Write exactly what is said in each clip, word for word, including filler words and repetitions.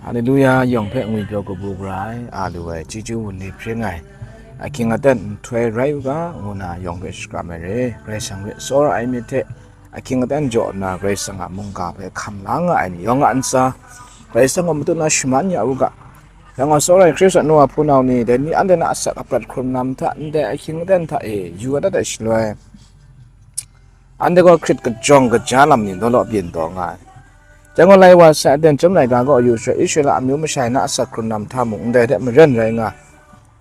Haleluya, yawng hpe ngwi pyaw kabu gara ai, a lu ai, chyeju wunli hpring ai, ahkying aten nhtoi rai u ga, ngu na yawng hpe shakram ai re. Karai Kasang hpe tsawra ai myit hte, ahkying aten jaw nna, Karai Kasang a mungga hpe hkam la nga ai ni yawng a ntsa, Karai Kasang gaw matut na shaman ya u ga. Yang gaw, tsawra ai Hkristu a nu a hpunau ni, dai ni anhte na asak aprat hkrun lam hta, ndai ahkying aten hta e yu dat ai shaloi, anhte gaw hkrit kajawng kaja lam ni law law byin taw nga ai. Chyang gaw, lai wa sai aten chyum laika gaw yu shaloi, Israela amyu masha na asak hkrun lam hta mung ndai hte maren rai nga,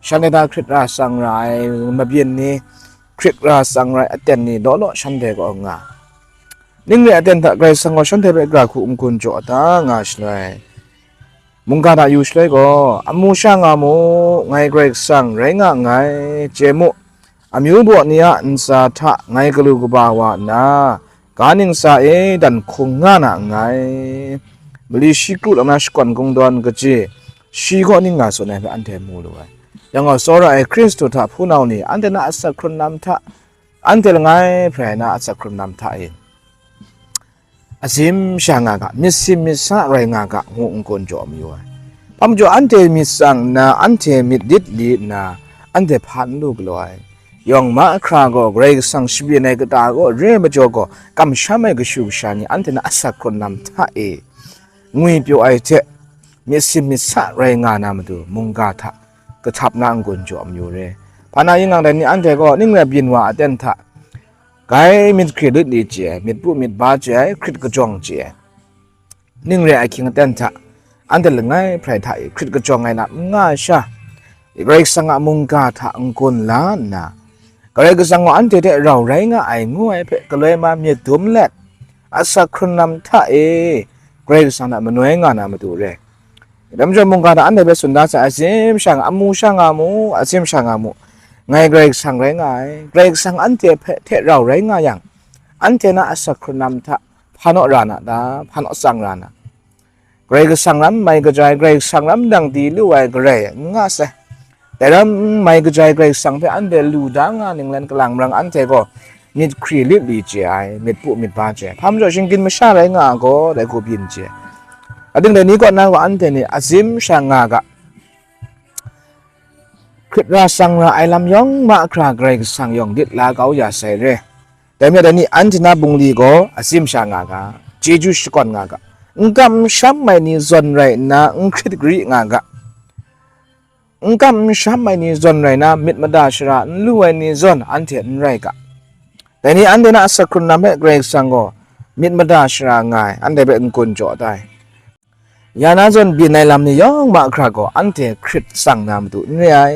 shanhte hta hkrit ra tsang ra ai mabyin ni, hkrit ra tsang ra ai aten ni law law shanhte kaw nga, ning re aten hta Karai Kasang gaw shanhte hpe gara hku n-gun jaw da nga shaloi, mungga hta yu shaloi gaw, amu sha nga mu, ngai Karai Kasang rai nga nngai, chye mu, amyu baw ni a ntsa hta ngai galu kaba wa nna, ga ningsa e dan hkung nga na nngai, mali shi kru lang na shakawn kungdawn kaji, shi kaw ning nga tsun ai hpe anhte mu lu ai. Yang gaw, tsawra ai Hkristu hta hpunau ni, anhte na asak hkrun lam hta, anhte langai hprai na asak hkrun lam hta e, azim sha nga ga, myit sim myit sa rai nga ga, ngu n-gun jaw mayu ai. Hpa majaw, anhte myit tsang nna, anhte myit lit li nna, anhte hpa n lu galaw ai. Yawng mahkra gaw Karai Kasang shabyin ai kata kaw re ai majaw gaw, kamsham ai kashu kasha ni anhte na asak hkrun lam hta e ngwi pyaw ai hte, myit sim myit sa rai nga na matu, mungga hta kahtap na n-gun jaw mayu re. Hpa na yin nang dai ni anhte gaw ning rai byin wa aten hta, gai myit hkri lit li chye ai, myit pu myit ba chye ai, hkrit kajawng chye ai, ning re ai ahkying aten hta, anhte langai hprai hta e hkrit kajawng ai lam n nga ai sha, Karai Kasang a mungga hta n-gun la nna, Karai Kasang gaw anhte hte rau rai nga ai ngu ai hpe galoi ma myit dum let, asak hkrun lam hta e Karai Kasang hta manoi nga na matu re. Dai majaw, mungga hta anhte hpe tsun da sai, azim sha nga, amu sha nga mu, azim sha nga mu, ngai Karai Kasang rai nga ai. Karai Kasang anhte hpe hte rau rai nga yang, anhte na asak hkrun lam hta hpa naw ra na ta? Hpa naw tsang ra na? Karai Kasang lam mai kaja ai, Karai Kasang lam dang di lu ai Karai n nga sai. Dai ram mai kaja ai Karai Kasang hpe anhte lu da nga ninglen kalang marang anhte gaw myit hkri lit li chye ai, myit pu myit ba chye ai. Hpa majaw, shinggyim masha rai nga ai gaw, dai hku byin chye ai. Ating dai ni kaw na gaw anhte ni azim sha nga ga, hkrit ra tsang ra ai lam yawng mahkra Karai Kasang yawng lit la kau ya sai re. Dai majaw, dai ni anhte na bungli gaw azim sha nga ga, chyeju shakawn nga ga, n kam n sham ai ni zawn rai nna, n hkrit gari nga ga, n kam n sham ai ni zawn rai na, myit mada shara n lu ai ni zawn anhte n rai ga. Dai ni anhte na asak hkrun lam hpe Karai Kasang gaw myit mada shara nga ai, anhte hpe n-gun jaw da ai. Ya na zawn byin ai lam ni yawng mahkra gaw anhte hkrit tsang na matu n re ai.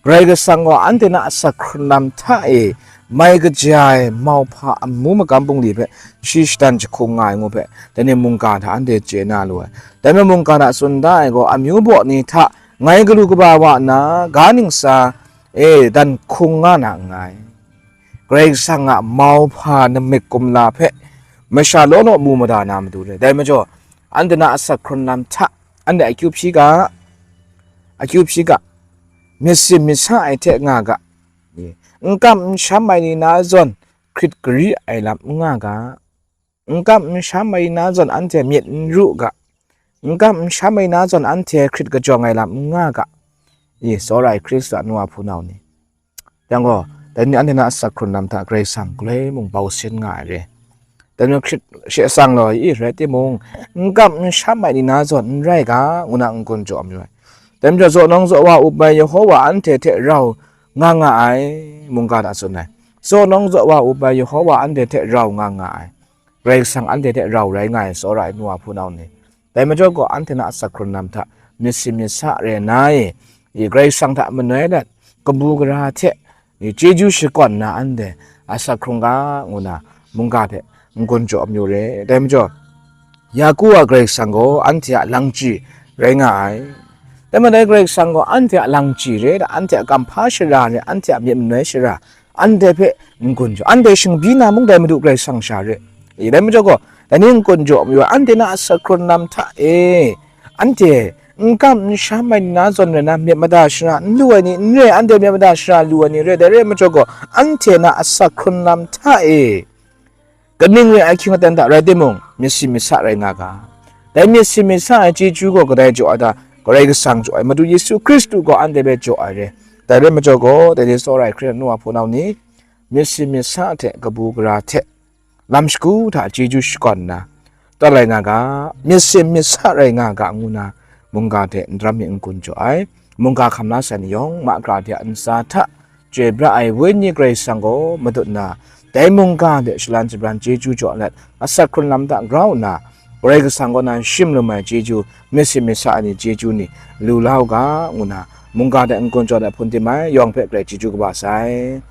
Karai Kasang gaw anhte na asak hkrun lam hta e mai kaja ai mauhpa amu magam bungli hpe shi shadan jahkung nga ai ngu hpe, dai ni mungga hta anhte chye na lu ai. Dai majaw, mungga hta tsun da ai gaw, amyu baw ni hta ngai galu kaba wa nna, ga ningsa e dan hkung nga na nngai. Karai Kasang a mauhpa namik kumla hpe masha law law mu mada na matu re. Dai majaw, anhte na asak hkrun lam hta, anhte akyu hpyi ga, akyu hpyi ga, myit sim myit sa ai hte nga ga, n kam n sham ai ni na zawn hkrit gari ai lam n nga ga, n kam n sham ai ni na zawn anhte myit n ru ga, n kam n sham ai ni na zawn anhte hkrit kajawng ai lam n nga ga, i, tsawra ai Hkristu a nu a hpunau ni. Yang gaw, dai ni anhte na asak hkrun lam hta Karai Kasang galoi mung bau sin nga ai re. Dai ni hkrit she tsang law i, rai timung, n kam n sham ai ni na zawn n rai ga, ngu na n-gun jaw mayu ai. Dai majaw, zaw nawng zaw wa up ai Yehova anhte hte rau nga nga ai, mungga hta tsun ai. Zaw nawng zaw wa up ai Yehova anhte hte rau nga nga ai. Karai Kasang anhte hte rau rai nga ai, tsawra ai nu a hpunau ni. Dai majaw gaw, anhte na asak hkrun lam hta myit sim myit sa re na i, i Karai Kasang hta manoi let, kabu gara hte, i chyeju shakawn na anhte asak hkrung ga, ngu na mungga hpe n-gun jaw mayu re. Dai majaw, Yaku a Karai Kasang gaw anhte a langchyi rai nga ai. Dai majaw, Karai Kasang gaw anhte a langchyi re, anhte a kamhpa shara re, anhte a myit manoi shara, anhte hpe n-gun jaw, anhte shingbyi na mung dai Madu Karai Kasang sha re. I, dai majaw gaw, dai ni n-gun jaw mayu ai, anhte na asak hkrun lam hta e, anhte n kam n sham ai ni na zawn rai na, myit mada shara n lu ai ni n re, anhte myit mada shara lu ai ni re, dai re ai majaw gaw, anhte na asak hkrun lam hta e, kaning re ai ahkying aten hta rai timung, myit sim myit sa rai nga ga, Dai myit sin myit sa ai chyeju gaw kadai jaw ai ta? Karai Kasang jaw ai, Madu Yesu Hkristu gaw anhte hpe jaw ai re. Dai rai majaw gaw, dai ni tsawra ai Hkristu nu a hpunau ni, myit sin myit sa hte kabu gara hte lam shagu hta chyeju shakawn nna, tawn rai nga ga, myit sin myit sa rai nga ga, ngu na mungga hte ndaram mi n-gun jaw ai. Mungga hkam la sai ni yawng, mahkra de a ntsa hta chyoi pra ai Wenyi Karai Kasang gaw madut nna, dai mungga de shalan shabran chyeju jaw let, asak hkrun lam hta grau nna, Karai Kasang kaw na shim lum ai chyeju, myit sin myit sa ai ni chyeju ni lu la u ga, ngu na mungga de n-gun jaw let hpun tim ai yawng hpe grai chyeju kaba sai.